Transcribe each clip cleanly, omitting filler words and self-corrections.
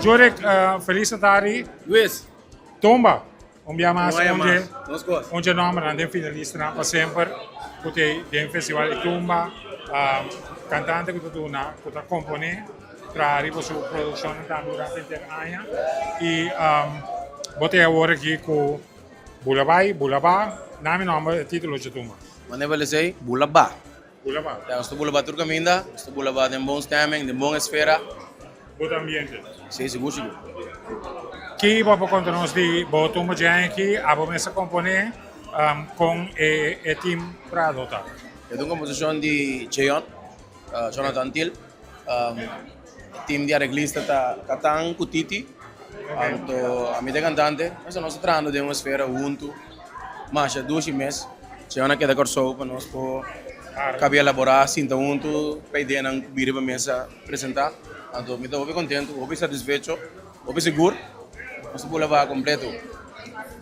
Jurek, felis atari. Luis. Tumba. Un bia mas un dje nombernan den finalistanan pa semper ku ta den festival di tumba. Kantante ku ta duna, ku ta komponé, traha riba su produkshonnan tambe durante henter aña. I bo ta e awor aki ku Bula Bai, Bula Ba, na mi nomber e titulo dje tumba. Mane bal esei, Bula Ba. Bula Ba. Ya, nos ta bula ba tur kaminda, nos ta bula ba den bon stemming, den bon esfera. Bon ambiente. Si, sigur sigur. Ki bo por konta nos di bo tumba dje aña aki? Abo mes a komponé kon e team Prado ta? E ta un komposishon di Cheyon, Jonathan Thiel. Team di areglista ta Katan ku Titi. Anto ami ta e kantante. Nos ta trahando den un esfera huntu masha dushi mes. Cheyon a keda Kòrsou pa nos por kabi elaborá, sinta huntu pa ideanan ku bira riba mesa presentá. Anto mi ta hopi kontentu, hopi satisfecho, hopi sigur. Nos ta bula baha kompleto.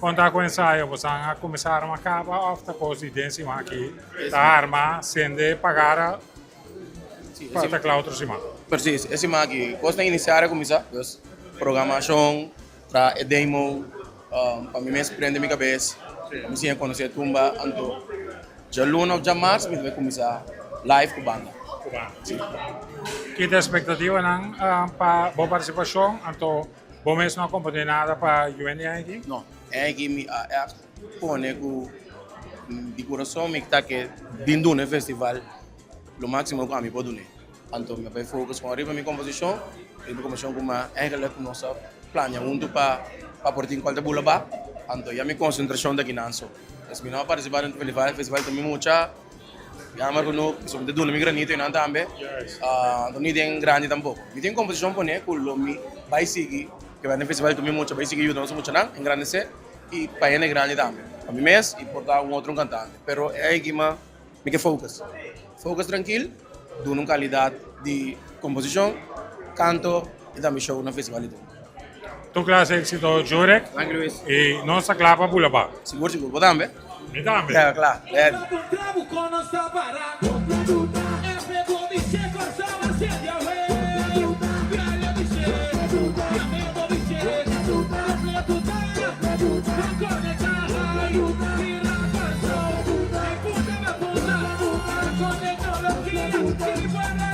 Kon ta ku ensayo? Bosan a kuminsá arma kaba òf ta kos di den siman aki ta arma, sende, pagara pa ta kla otro siman? Presis, e siman aki kos ta inisiá a kuminsá. Dus programashon, traha e demo, pa mi mes prende mi kabes, pa mi siña konosé e tumba. Anto djaluna òf djamars mi ta bai kuminsá live ku banda. Ku banda, si. Ki ta espektativanan pa bo partisipashon? Anto bo mes no a komponé nada pa UN di aña aki? No, aña aki mi a ègt pone ku di kurason mi ta ke bin duna e festival lo máksimo ku ami por dun'é. Anto mi a bai focus kon riba mi komposishon, riba komposishon ku mi a eigenlijk nos a plania huntu pa pa por tin kual ta bula ba. Anto ya mi konsentrashon ta kinan so. Pues mi no a partisipá den festival, festival ta mi mucha jammer genoeg, pasobra mi ta duna mi granito einan tambe. Anto ni den grandi tampoko. Mi tin komposishon pone ku lo mi bai sigui ke bai den festival ta mi mucha bai sigui yuda nos muchanan engrandesé i pa hende grandi tambe. Pa mi mes i por ta un otro kantante. Pero e aikima. Mi ke focus. Focus trankil, duna un kalidat di komposishon, kanto i tambe show na festival di tumba. Tur klase éksito Jurek. Danki Luis. I nos ta kla pa bula ba. Sigur sigur. Bo tambe? Mi tambe. Ya kla. Ready.